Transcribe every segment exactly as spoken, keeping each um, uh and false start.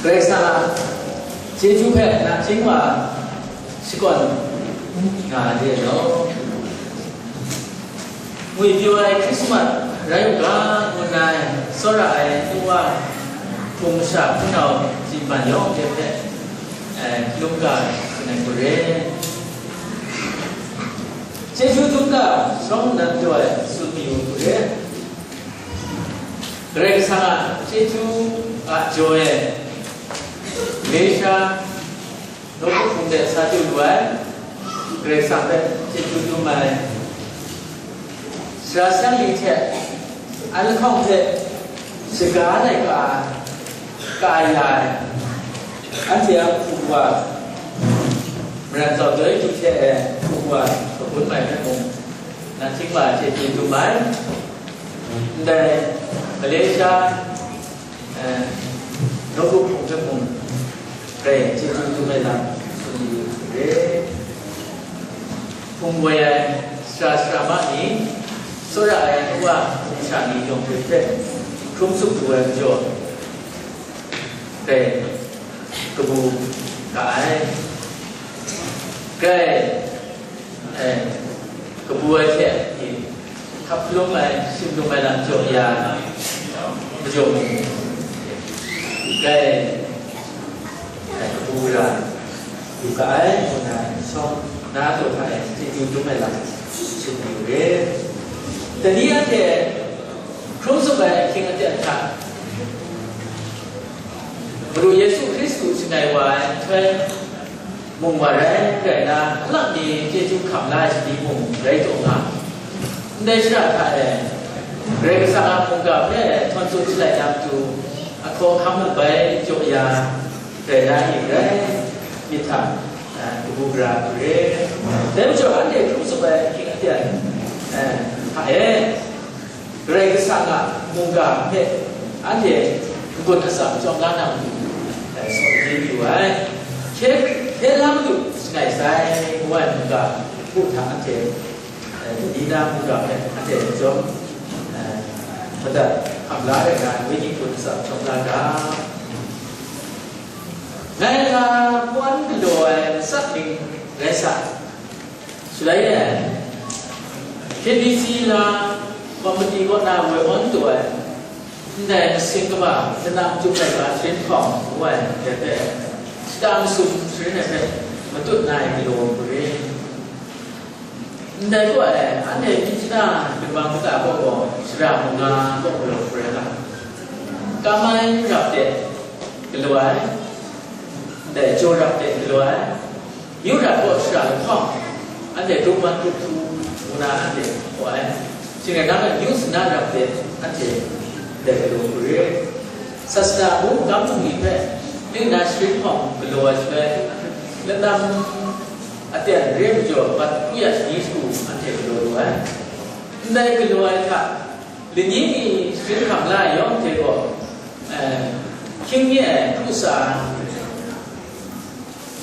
Karai Kasang a chyeju hpe nachying wa shakawn nga de law. Ngwi pyaw ai Hkrismat rai u ga, ngu nna tsawra ai nu wa hpung masha hpunau tsin ban yawng de hpe, eh, lung ga ai hku re. Chyeju dum ga shawng nnan pyaw ai tsun mi u hku re. Karai Kasang a chyeju a jaw e, Malaysia, Nawku hpung de sa chyu lu ai, Karai Kasang hpe chyeju dum ai. Sara seng ni hte an lahkawng hte shaga laika ka ya ai, anhte a hku wa, maran tsawt doi du hte e hku wa, kabun mai hpe mung, na htingwa chyeju dum ai. Ndai Malaysia, eh, Nawku hpung hte mung, Karai chyeju dum ai lam tsun yu re. Hpung woi ai sara sarama ni, tsawra ai nu wa hpung sha ni yawng hpe hpe hkrum tsup lu ai majaw, Karai kabu ga ai. Karai, eh, kabu ai hte, hkap hkalum ai, shim lum ai lam jaw ya, majaw mu, Karai, eh, kabu ra, yu ga ai, ngu na, shawng na jaw hta e, chyeju dum ai lam, tsun yu re. Dai ni anhte hkrum tsup ai ahkying aten hta, Madu Yesu Hkristu shangai wa ai nhtoi mung wa rai, rai nna, hkalak ni chyeju hkam la ai shabi mung rai taw nga. Ndai shara hta e, Karai Kasang a mungga hpe htawn tsun shalai na matu, ahkaw hkam mung bai jaw ya, rai na ning rai myit hta, eh, kabu gara hku re. Dai majaw, anhte hkrum tsup ai ahkying aten, eh, hta e, Karai Kasang a mungga hpe anhte n-gun atsam chyawm la na matu, eh, saw di yu ai. Hkye, hkye la matu shangai sai, ngu ai mungga hku hta anhte, eh, di na mungga hpe anhte chyawm, eh, madat hkam la rai na, wenyi n-gun atsam chyawm la ga. Ngai nga pawn galaw ai matsat ning rai sa. Shaloi e, K B C la komiti kaw na woi awn taw ai, ndai masin kaba, lanam chyum laika sharin hkawng ngu ai hte hpe, shata masum sharin ai hpe matut na ai galaw hku re. Ndai kaw e, anhte Myitkyina ginwang kata kaw gaw, shara manga kaw galaw hku rai nga, Kamai rap de galaw ai, ndai Jaw rap de galaw ai, Yu rap kaw shara lahkawng, anhte Roman grup htu ngu na anhte gaw ai. Shing rai nna, Yu Sina rap de anhte dai galaw hku re. Sasana ngu magam bungli hpe ning na sharin hkawng galaw ai shaloi, lanam aten re majaw, bat hku ya shani shagu anhte galaw lu ai. Ndai galaw ai hta, lani ni sharin hkam la ai yawng hte gaw, eh, hkying mi ai hkru sa,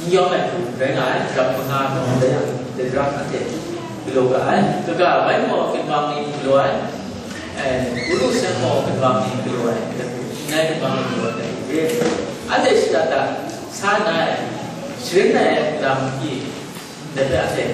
n yawng ai hku rai nga ai, rap manga gaw rai yang, dai rap anhte galaw ga ai. Kaga Waimaw ginwang ni galaw ai, eh, Uru Seng Maw ginwang ni galaw ai, dai hku, ngai ginwang ni galaw ai, dai hku re. Anhte shada da sa na ai, sharin ai lam pyi, dai hpe anhte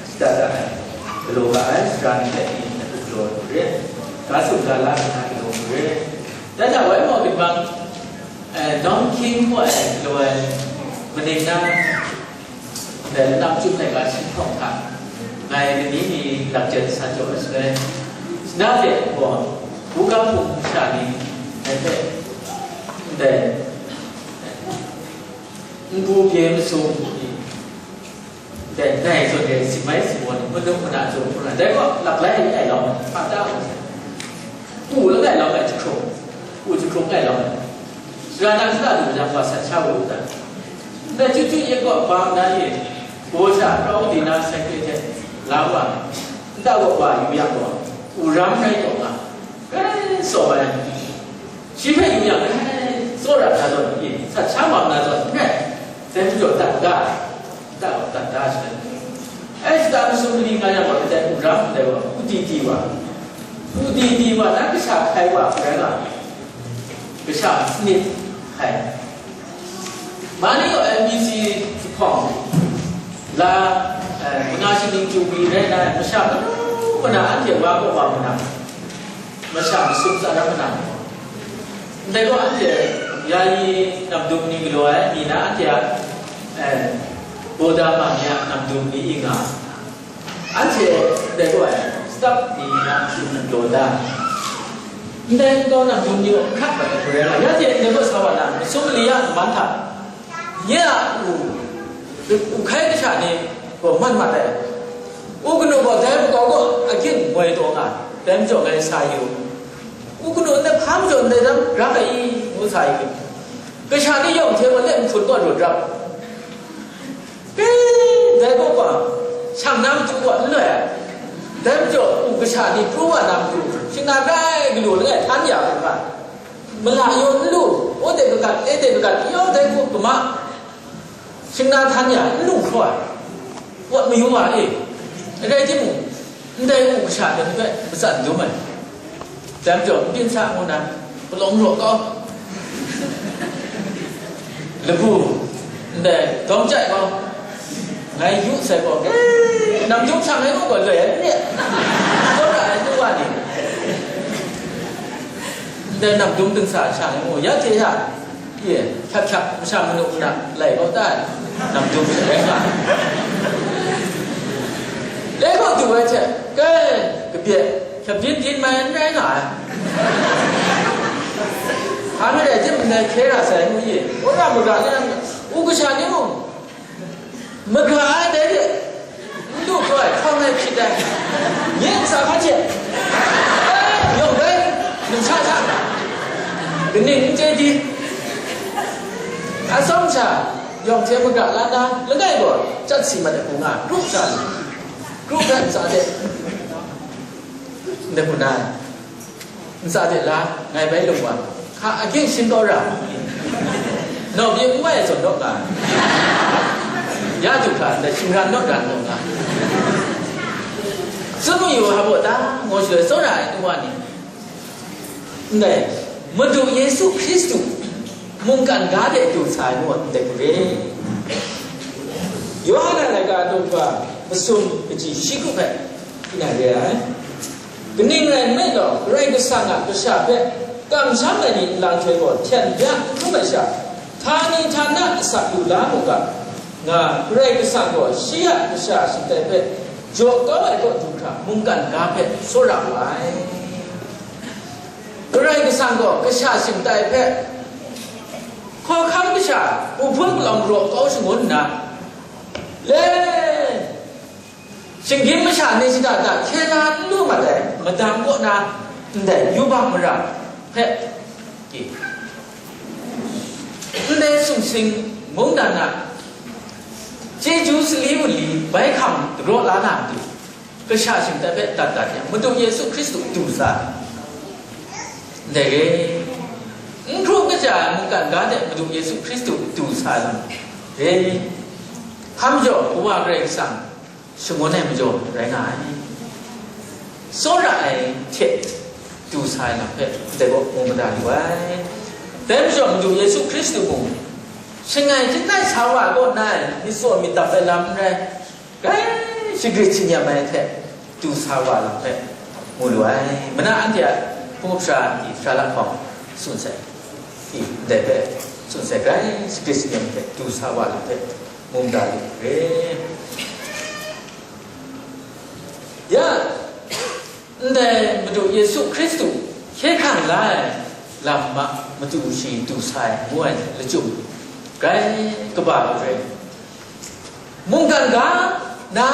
shada da ai, galaw ga ai, sara ni hpe pyi, dai hku galaw ai hku re. Ga sum ga la nna galaw hku re. Dai hta Waimaw ginwang, eh, Dong King kaw e galaw ai maning na, dai lanam chyum laika sharin hkawng hta, ngai lani ni lap jen sa jaw ai shaloi, na hte gaw, Wunga hpung masha ni ngai hpe ndai npu pye masum ni, dai, dai zawn e si mai si maw ni, manu mana zawn hpung na, dai gaw laklai ai lawm, hpa ta u, u langai lawm ai jahkrung, u jahkrung ai lawm ai. Sara na shada lu jang, wa sat sha u u ta? Ndai chyu chyu yet gaw bam na e, baw sha rau di na sai hpe hte la wa, nta gaw wa yu yang gaw, u ram rai taw nga, grai sawm ai. Shi hpe yu yang, grai tsawra na zawn e, sat sha mam na zawn n rai, dai majaw dat ga ai. Nta gaw dat da ai shaloi, ai shata masum mali nga yang gaw, ndai u ram ndai gaw, u di di wa, u di di wa, na kasha hkai wa, rai nga, kasha sanit hkai, Mani gaw M B C jahpawng la, eh, kaga shingning chyu rai na, masha manu mana anhte wa kaw wa mana, masha masum tsa ra mana. Ndai gaw anhte yayi namdum ni galaw ai, ni na anhte a, eh, boda ma ni a namdum ni i nga. Anhte ndai gaw ai, stap ni na shing law da. Ndai nkau na dum ni gaw hkrat bai ai hkrai la, ya hte ndai gaw sa wa na, masum mali ya nman hta, nye a u, u hkai kasha ni gaw man mat ai. U kanu gaw dai makau gaw agyin ngoi taw nga, dai majaw ngai sa yu. U kanu ndai hpa majaw ndai lam ram ai i, ngu sa yu. Kasha ni yawng hte gaw let nhpun gaw lut rap. Dai gaw gaw, shang na matu gaw n loi ai. Dai majaw, u kasha ni pru wa na matu, shing na grai galu langai htan ya hkra, mala yaw n lu, o de kagat, e de kagat, yawng dai hku kama, shing na htan ya, n lu hkraw ai. Wat mayu wa e. Rai timung, ndai u kasha de ni hpe matsat n dum ai. Dai majaw, n byin sa ngu na, palawng raw kau, labu, ndai dawng chyai kau, ngai yu sai gaw, eh, namdum shang ai nu gaw loi ai ni, tsawra ai nu wa ni, ndai namdum dingsa shang ai nu, ya hte sha, ye, hkyap hkyap, masha manu na lai kau ta ai, namdum shang ai nga, lai kau du ai hte, kai, kabye, Hkyap byin byin mai n rai nga ai. Hpa marai jim ndai hkye ra sai ngu ye, wora maga ni, u kasha ni mung, maga ai dai de, n lu kau ai, hkawng ai hpyi ai, nye ntsa hpa hte, eh, yawng bai, numsha hta, kaning n chye di, atsawm sha, yawng hte maga la na, langai gaw, chyat si mat ai hku nga, kru sha ni, kru hpe ntsa de. Ndai hku na, ntsa de la, ngai bai lung wa, hka agyin shin kau ra, naw byin n wai zawn naw nga, ya du hkra ndai shingran naw ran naw nga, tsun mayu wa baw ta, ngu shaloi tsawra ai nu wa ni, ndai Madu Yesu Hkristu mungkan ga de du sa ai nu a ndai hku re. Yawhan a laika daw masum kaji shi hku hpe, tinang re ai. Kaning rai nme law, Karai Kasang a kasha hpe kamsham ai ni nlang hte gaw hten bya n hkrum ai sha, htani htana asak lu la mu ga, nga Karai Kasang gaw shi a kasha shingtai hpe jaw kau ai kaw du hkra mungkan ga hpe tsawra wu ai. Karai Kasang gaw kasha shingtai hpe, hkawhkam kasha, hpung hpun palawng raw kau shangun nna, le, shinggyim masha ni shada da hkye la n lu mat ai madang kaw na ndai yubak mara hpe, ndai sumsing mungdan a chyeju sali wunli bai hkam dagraw la na matu, kasha shingtai hpe dat dat yang, Madu Yesu Hkristu du sa ai. Ndai re, n hkru kaja ai mungkan ga de Madu Yesu Hkristu du sa ai lam re, hkam jaw Kawa Karai Kasang shangun ai majaw rai nga ai. Tsawra ai hte du sa ai lam hpe ndai gaw mu mada lu ai. Dai majaw Madu Yesu Hkristu mung, shangai chyinghkai sa wa kaw nna myit tsaw myit dap ai lam n rai, grai shagrit shingyam ai hte du sa wa lam hpe mu lu ai. Mana anhte a hpung hpra di sara lahkawng tsun sai, i, ndai hpe tsun sai, grai shagrit shingyam hte du sa wa lam hpe mu mada lu re. Ya, ndai Madu Yesu Hkristu hkye hkrang la ai lam ma matu shi du sa ai ngu ai lachyum grai kaba lu re. Mungkan ga na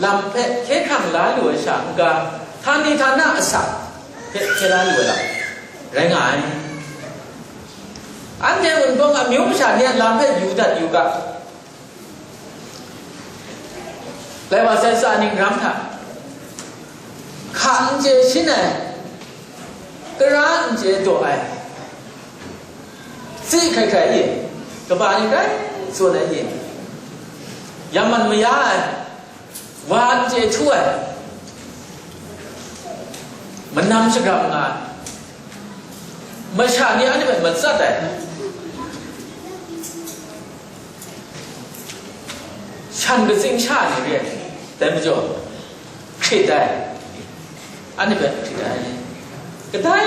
lam hpe hkye hkrang la lu ai sha n-ga, htani htana asak hpe hkye la lu ai lam rai nga ai. Anhte Wunpawng amyu masha ni a lam hpe yu dat yu ga. Lai wa sai, tsa ning ram hta, hka n chye shin ai, tara n chye daw ai, tsi hkrai hkrai ye, kaba ni grai tsun ai ye, yaman maya ai, wa n chye htu ai, manam shagram nga ai, masha ni anhte hpe matsat ai, Hkyan katsing sha ni re ai, dai majaw, hkrit ai, anhte hpe hkrit ai, kadai,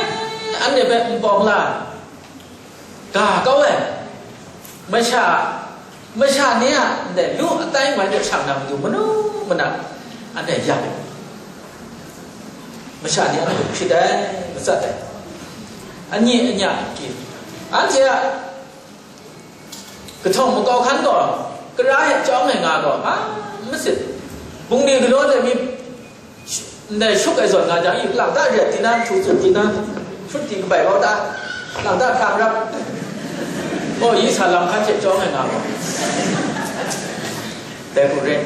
anhte hpe npawng la ga kau ai, masha, masha ni a ndai lu atai mai hte shang na matu manu mana anhte yak ai, masha ni anhte hpe hkrit ai, matsat ai, anyi anya, anhte a kahtawng makau hkan gaw, kara hte chyawm ai nga gaw, a, masit. Bungli galaw de mi, ndai shuk ai zawn nga jang, i, lang ta ret di na, htu tsun di na, shut di kabai kau ta, lang ta hkang rap. Oh, yi sa lam hkan hte chyawm ai nga gaw. Dai hku re.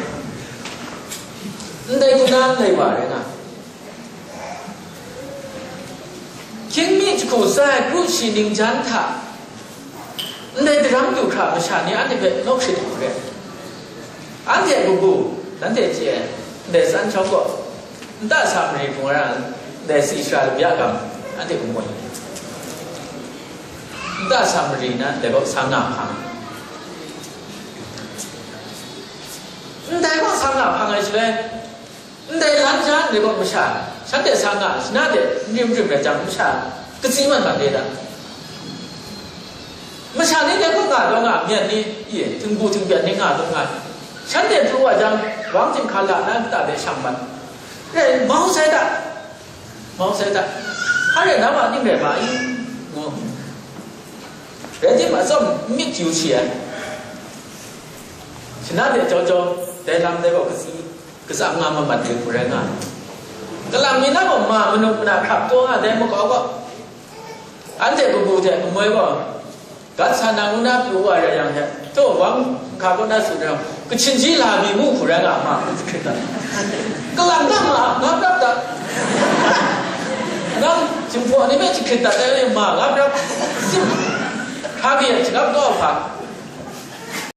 Ndai hku na, ndai wa re nga. Hkying mi jahku tsa ai kru shi ningjan hta, ndai daram du hkra masha ni anhte hpe nawk shading hkrit, anhte a kabu, nanhte chye ai, ndai tsan chyawm gaw, nta sa mari hpung ai, ndai tsi sara labya gam, anhte kamu ai, nta sa mari na ndai kaw sa nga hpang, ndai kaw sa nga hpang ai shaloi, ndai lan ja ndai kaw masha, shanhte sa nga, shana de n rim rim rai jang, masha katsi man man re da. Masha ni dai kaw nga taw nga, myen ni, ye, htingbu htingpyan ni nga taw nga, shanhte pru wa jang, wang chyinghka la na kata de shang mat. Rai, mau sai da, mau sai da. Hpa rai na ma ning rai ma i? Ngu. Rai tim, atsawm myit yu shi ai. Shana de jaw jaw, dai lam dai gaw katsi, katsam nga mamat de hku rai nga ai. Kalang mi na gaw ma manu mana hkrap taw nga dai makau gaw, anhte kabu hte kamoi gaw, gat sa na ngu na pru wa rai yang hte, taw wang hka kaw na tsun ai, kachin ji la mi mu hku rai nga ma, hkrit dat. Kalang na ma, nga prap dat. Nang, Jinghpaw ni hpe jahkrit dat ai ma, nga prap. Sim, hkra kayat shagap kau hpa.